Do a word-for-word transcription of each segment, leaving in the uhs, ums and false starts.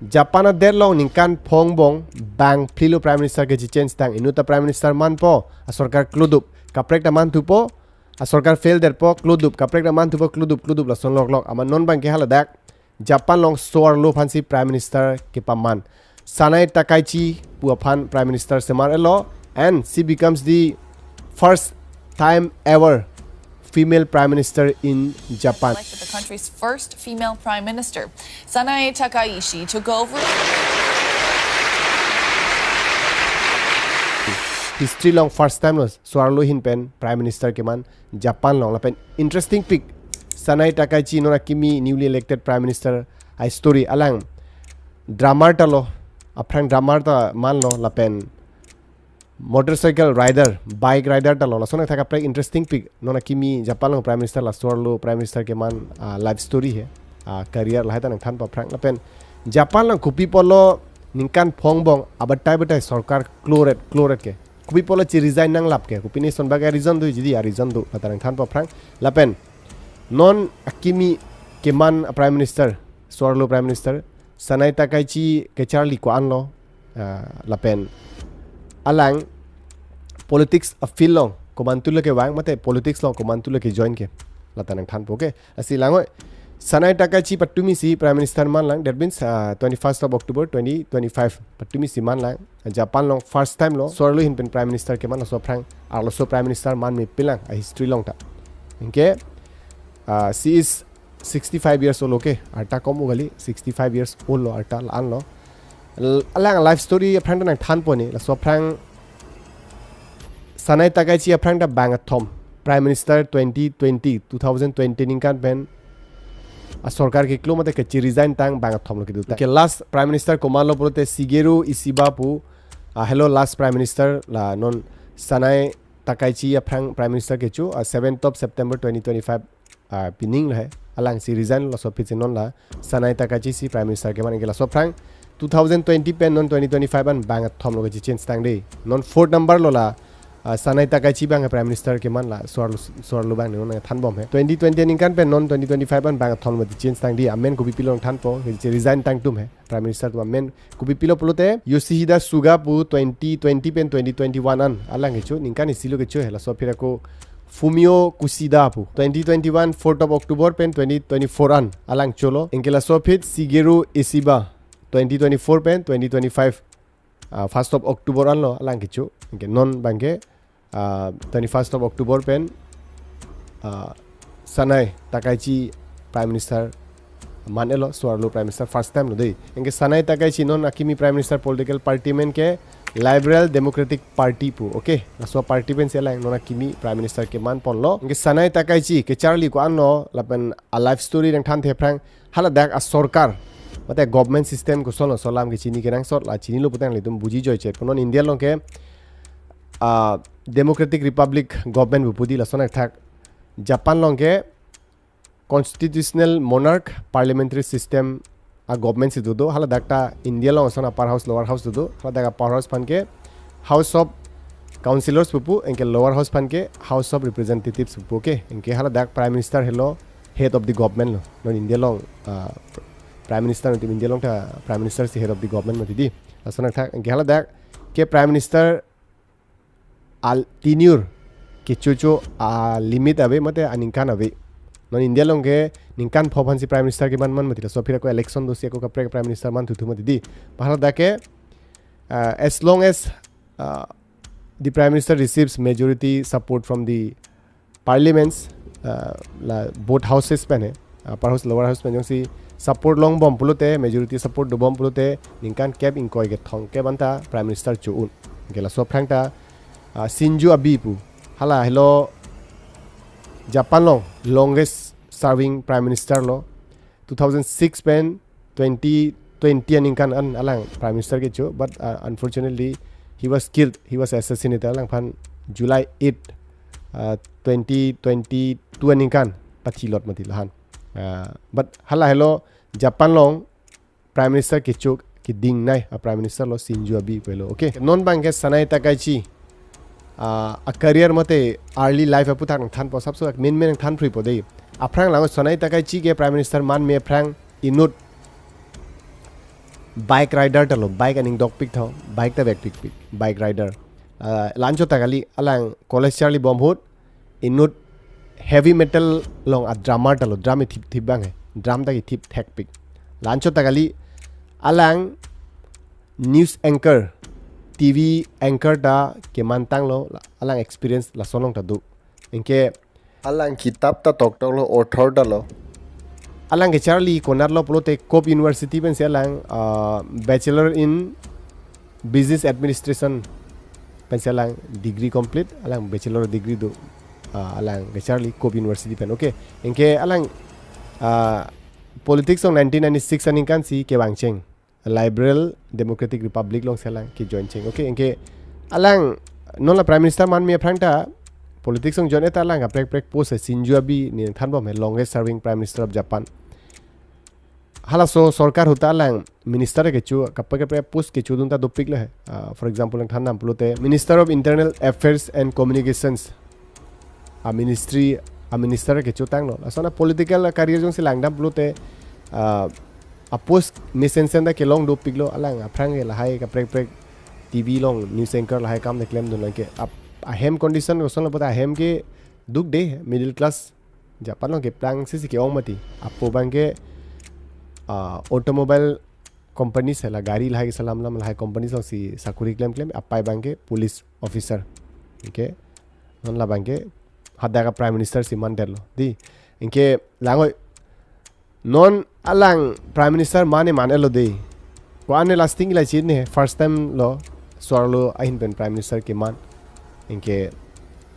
Japan adet along ningkan phongbong bang phli lo Prime Minister kechechange tang. Inut ta Prime Minister manpo, asorkar klodup, kaprek ta manthupo, asorkar fail detpo, klodup, kaprek ta manthupo, klodup, klodup, lason loklok. Amat non abangke haladak Japan along so-arlo aphansi Prime Minister kepaman. Sanae Takaichi pu aphan Prime Minister semar-etlo, and she becomes the first time ever female Prime Minister in Japan. Elected the country's first female prime minister. Sanae Takaichi took over. History along first time lo so-arlo ahin pen Prime Minister keman Japan along. Lapen interesting pik, Sanae Takaichi non akimi newly elected Prime Minister a-history. Alang drummer ta lo, aphrang drummer ta manlo, lapen motorcycle rider, bike rider ta lo. Lason athak kaprek interesting pik, non akimi Japan along Prime Minister, la so-arlo Prime Minister keman, ah, life story he, ah, career lahai ta nangthanpo aphrang. Lapen Japan along kopi apotlo ningkan phongbong abatai batai sorkar kloret, kloret ke? Kopi apotlo che-resign nanglap ke? Kopine son bak a-reason do, jidi a-reason do, la ta nangthanpo aphrang. Lapen non akimi keman a-Prime Minister, so-arlo Prime Minister Sanae Takaichi kecharli ko-anlo, ah, lapen alang politics a-field along komantu le kevang, mate politics along komantu le kejoin ke, la ta nangthanpo ke. Lasi lang oi, Sanae Takaichi patumi si Prime Minister manlang, that means, ah, twenty-first of October twenty twenty-five patumi si manlang. Japan along first time lo so-arlo ahin pen Prime Minister keman, laso aphrang arloso Prime Minister man mepilang a-history along ta. Anke, ah, she is sixty-five years old, okay? Arta kom o kali, sixty-five years old lo, arta la-an lo. L-, alang life story aphrang ta nangthanpo ne, laso aphrang Sanae Takaichi aphrang ta bang kethom Prime Minister twenty twenty, two thousand twenty ningkan pen asorkar keklo mate keche-resign tang bang kethom lo kedo tang. Ke last Prime Minister komatlo pulote Shigeru Ishiba pu, ah, helo last Prime Minister, la non Sanae Takaichi aphrang Prime Minister kecho, ah, seventh of September twenty twenty-five, ah, pining lo he. Alangsi resign, laso aphi si non la Sanae Takaichi si Prime Minister keman. Anke laso aphrang two thousand twenty pen non twenty twenty-five an bang kethom lo keche-change tang de. Non fourth number lo la, ah, Sanae Takaichi abang Prime Minister keman, la so-arlo, so-arlo abang ne non thanbom he. Twenty twenty aningkan pen non twenty twenty-five an bang kethom lo keche-change tang de. Amen kopi apilo nangthanpo, keche-resign tang atum he. Prime Minister atum amen kopi apilo pulote Yoshihide Suga pu twenty twenty pen twenty twenty-one an alang kecho, ningkan isi lo kecho he. Laso aphi ako Fumio Kishida pu twenty twenty-one fourth of October pen twenty twenty-four an alang cholo. Anke laso aphi Shigeru Ishiba twenty twenty-four pen twenty twenty-five, ah, first of October an lo alang kecho. Anke non abangke, ah, twenty-first of October pen, ah, Sanae Takaichi Prime Minister man-etlo, so-arlo Prime Minister first time lo de. Anke Sanae Takaichi non akimi Prime Minister political party amen ke Liberal Democratic Party pu, okay? Laso party pensi alang non akimi Prime Minister kemanponlo. Anke Sanae Takaichi kecharli ko-anlo lapen a-life story nangthanthe aphrang, haladak asorkar mate government system koson lo, laso alam ke chini kenangsot, la chinilo pute nanglitum buji joiche. Punon India along ke, ah, Democratic Republic government pu pu di, lason athak Japan along ke constitutional monarch parliamentary system a-government si do do. Haladak ta India along ason upper house, lower house do do. Haladak upper house aphan ke House of Councillors pu pu, anke lower house aphan ke House of Representatives pu pu, okay? Anke haladak Prime Minister helo head of the government lo. Non India along, ah, Prime Minister, non India along ta Prime Minister si head of the government mati di. Lason athak, anke haladak ke Prime Minister a-tenure kechocho a-limit ave mate aningkan ave. Non India along ke ningkan pho aphansi Prime Minister kemanman mati, laso aphi ako election dosi ako kaprek Prime Minister manthuthu mati di. Pu haladak ke, ah, as long as, ah, the Prime Minister receives majority support from the parliaments, ah, la both houses pen he, ah, upper house, lower house pen jongsi support longbom pulote, majority support dobom pulote, ningkan kep ingkoi kethom kep anta Prime Minister cho-un. Anke laso aphrang ta, ah, Shinzo Abe pu, hala helo Japan along longest serving Prime Minister lo. Two thousand six pen twenty twenty aningkan an alang Prime Minister kecho, but, uh, unfortunately he was killed, he was assassinated. Alangphan July eight, uh, twenty twenty-two aningkan pathilot mati lahan. Uh, but hala helo Japan along Prime Minister kecho kedingnei a-Prime Minister lo Shinzo Abe pu helo. Okay. Non abangke Sanae Takaichi, ah, a-career mate early life aphuthak nangthanpo, sabso main main nangthanphripo de. Aphrang lang Sanae Takaichi ke Prime Minister manme aphrang inut Bike rider ta lo, bike aning dokpik tho, bike ta vekpikpik, bike rider. Ah, la-anchot ta kali, alang college charlibom ahut, inut heavy metal along a drummer ta lo, drum ithip thip abang he, drum ta kithip thekpik. La-anchot ta kali, alang news anchor, T V anchor ta kemantang lo, alang experience lason along ta do. Anke alang kitap ta toktok lo, author ta lo. Alang kecharli konat lo pulote Kobe University pensi alang, ah, Bachelor in Business Administration pensi alang degree complete, alang bachelor degree do, ah, alang kecharli Kobe University pen. Okay, anke alang, ah, politics along nineteen ninety-six aningkan si kevangcheng. Liberal Democratic Republic alongsi alang kejoin cheng. Okay, anke alang non la Prime Minister manme aphrang ta politics along join-et ta alang kaprek kaprek post he, Shinzo Abe ne thanbom he, longest serving Prime Minister of Japan. Halaso sorkar ahut ta alang minister kecho, kaprek kaprek post kechodun ta dopik lo he. Ah, for example, nangthan nam pulote Minister of Internal Affairs and Communications, a ministry, a minister kechotang lo. Lason a political career jongsi langdam pulote, ah, a post mesensen ta kelong dopik lo, alang aphrang ke lahai kaprek kaprek T V along news anchor lahai akam ta klemdun. Anke ap-, ahem condition koson lo pulote ahem ke dukde, middle class, Japan along keplang sisi ke-ong mati. Apo abang ke, ah, automobile company si la, gari lahai keselam lam lahai company alongsi sakuri klemklem, apei abang ke police officer. Okay. Non labang ke hadak a Prime Minister si mandetlo. Dei, anke lang-oi, non alang Prime Minister mane man-et lo dei. Ko-an ne lasting ila chin ne, first time lo, so-arlo ahin pen Prime Minister keman. Anke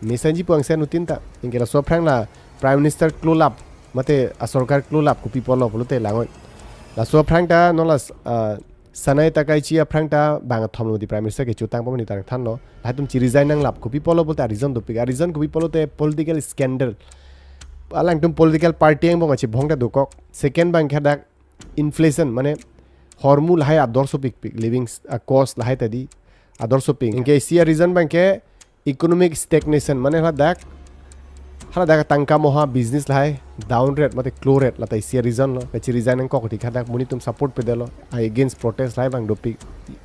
mesenji pu angse anuttin ta. Anke laso aphrang la Prime Minister klolap, mate a sorkar klolap kopi apotlo pulote lang-oi, laso aphrang ta non la, ah, Sanae Takaichi aphrang ta bangkethom lo mati Prime Minister kechotang pon mati, nangthanlo. Lahai atum chi-resign nanglap, kopi apotlo pulote a reason dopik. A reason kopi apotlo te political scandal. Alangtum political party angbong achebhong ta dokok. Second abang ke hadak inflation, mane hormu lahai ador sopikpik, living s-, ah, cost lahai ta dei ador sopik. Anke isi a reason abang ke economic stagnation, mane haladak, haladak tangka moha business lahai down rate mate klo rate, la ta isi a reason lo. Kachi-resign nangkok tik hadak monit atum support pedetlo, against protest lahai abang dopik.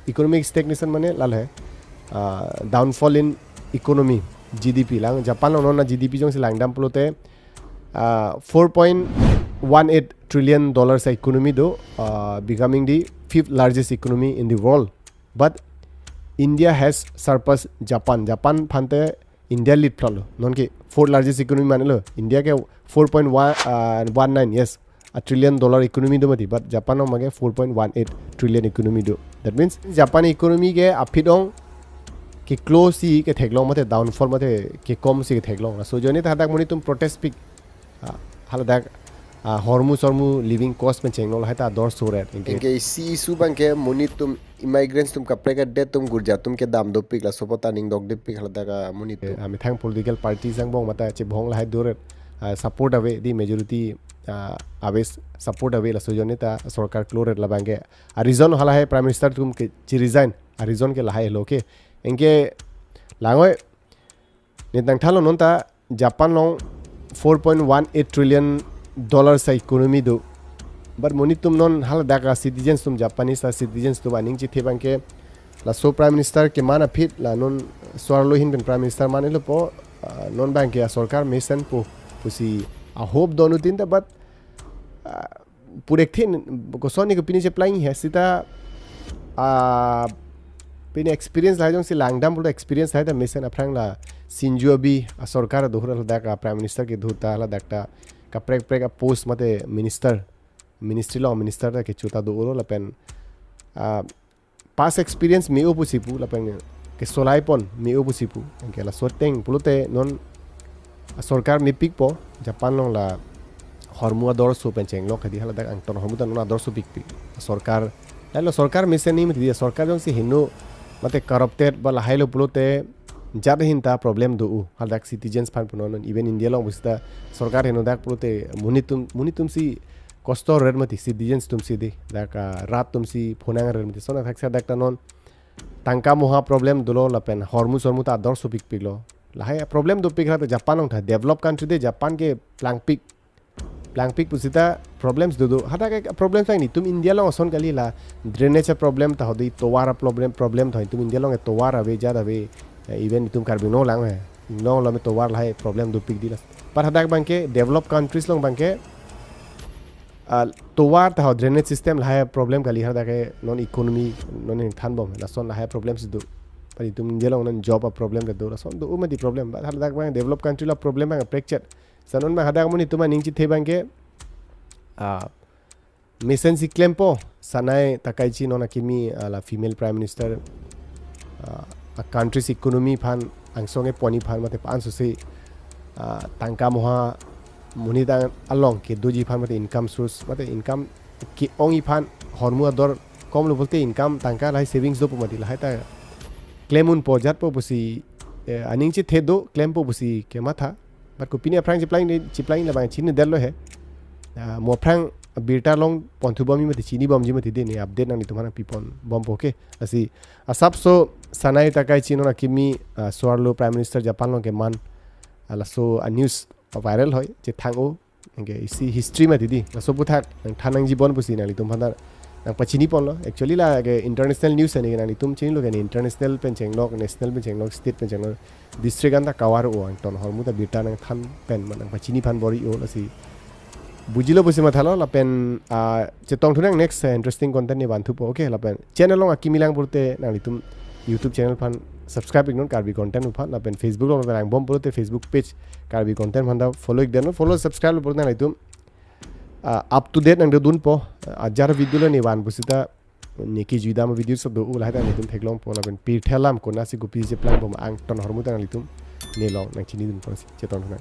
Economic stagnation mane la lahai, ah, downfall in economy, G D P. Lang Japan along non a G D P jongsi langdam pulote, ah, four point one eight trillion dollars a economy do, ah, becoming the fifth largest economy in the world. But India has surpassed Japan. Japan aphan te India lead phlo lo. Non ke fourth largest economy manlo. India ke four point one, uh, one nine, yes, a trillion dollar economy do mati. But Japan along abang ke four point one eight trillion economy do. That means Japan economy ke aphi dong, keklo si ketheklong mate downfall mate kekom si ketheklong. Laso ajoine ta hadak monit atum protest pik. Ah, haladak, ah, hormu sormu living cost pen chengno lahai ta ador so-et. Anke, anke isi issue abang ke monit atum, immigrants atum kaprek adet atum, gurja atum kedam dopik, laso apot ta aning dokdepik haladak amonit atum. Ah, methang political party angbong mate chebhong lahai do-et, ah, support ave dei, majority, ah, ave, support ave, laso ajoine ta sorkar klo-et labang ke. A reason halahai Prime Minister atum ke chi-resign, a reason ke lahai lo ke. Anke lang-oi, ne nangthanlo non ta Japan along four point one eight trillion dollars a economy do. But monit atum non haladak a citizens atum, Japanese a citizens atum aning chithe abang ke, laso Prime Minister keman aphi la non so-arlo ahin pen Prime Minister man-etlo po, ah, non abang ke a sorkar mesenpo pusi a hope do anuttin ta, but, ah, purek thin, koson ne kopine cheplang he seta, ah, pine experience lahai jongsi langdam pulo, experience lahai ta mesen aphrang la Shinzo Abe a sorkar do ahut haladak a Prime Minister kedo ahut ta haladak ta kaprek kaprek a post mate minister, ministry along minister ta kecho ta do-o lapen, ah, past experience me-o pusi pu lapen kesolai pon me-o pusi pu. Anke laso ateng pulote non a sorkar mepikpo, Japan along la hormu ador so pen chenglok hadi haladak angton hormu ta non ador sopikpik. Sorkar, lahai lo sorkar mesen ni mati dei, sorkar jongsi heno mate corrupted ba lahai lo pulote jat ahin ta problem do-o. Haladak citizens aphan pu non, even India along pusita sorkar heno dak pulote monit atum, monit atum si kosto rer mati, citizens atum si dei, dak, ah, rat atum si phonang rer mati. Lason athak si hadak ta non tangka moha problem dolo lapen hormu sormu ta ador sopikpiklo. Lahai problem dopik haladak Japan along ta, developed country dei, Japan ke plangpik. plangpik pusita problems dodo. Hadak ke problems lang nelitum India along ason kali la drainage a problem ta hodi tovar a problem, problem ta nelitum India along tovar ave, jat ave, eh, even nelitum Karbi Anglong lang eh. Inglong lo me tovar lahai problem dopik di las. But hadak abangke developed countries along abangke, ah, tovar ta ho drainage system lahai problem kali, hadak ke non economy non ningthan bom lason lahai problems do. But nelitum India along non job a problem do, lason do mati problem. But hadak abang developed country la problem abang prekchet. Lason abang hadak mo nelitum aning chethe abangke, ah, mesen si klempo, Sanai Takaichi non akimi, ah, la female prime minister, ah, a country's economy aphan angsong kepon aphan mate pa-an susi, ah, tangka moha monit along kedoji aphan mate income source mate income ke-ongji aphan, hormu ador komlo pulote income tangka lahai savings dopo mati, lahai ta klem unpo, jatpo pusi, eh, aning chethe do, klempo pusi kematha. But kopine aphrang chiplang, chiplang labang chinidetlo he. Ah, mo aphrang birta along ponthu bomji mati, chini bomji mati de, ne update nanglitum aphan pipon bompo ke. Lasi asapso Sanai Takaichi non akimi, ah, so-arlo Prime Minister Japan along keman, ah, laso a news viral hoi, chethang-o. Anke isi history mati di. Laso aphuthak nangthan nangji bon pusi nanglitum aphan ta nangpachini ponlo. Actually la ke international news ani ke nanglitum chinilo ke, ne international pen chenglok, national pen chenglok, state pen chenglok, district anta cover-o, angton hormu ta birta nangthan pen ma nangpachini aphan bor-i-o, lasi bujilo pusi mathalo. Lapen, ah, chetongthu nang next, eh, interesting content ne vanthupo. Okay, lapen channel along akimi lang pulote nanglitum YouTube channel aphan subscribe iknon, Karbi Content aphan, lapen Facebook along ta lang bom pulote Facebook page Karbi Content aphan ta follow ikdet non, follow subscribe lo pulote nanglitum, ah, up to date nangdodunpo. Ah, ajat video lo ne van pusita neke juidam video sab do, u lahai ta nanglitum theklongpo, lapen pirthe alam konatsi kopi cheplangpo ma angton hormu ta nanglitum ne along nangchinidunpo, lasi chetongthu nang.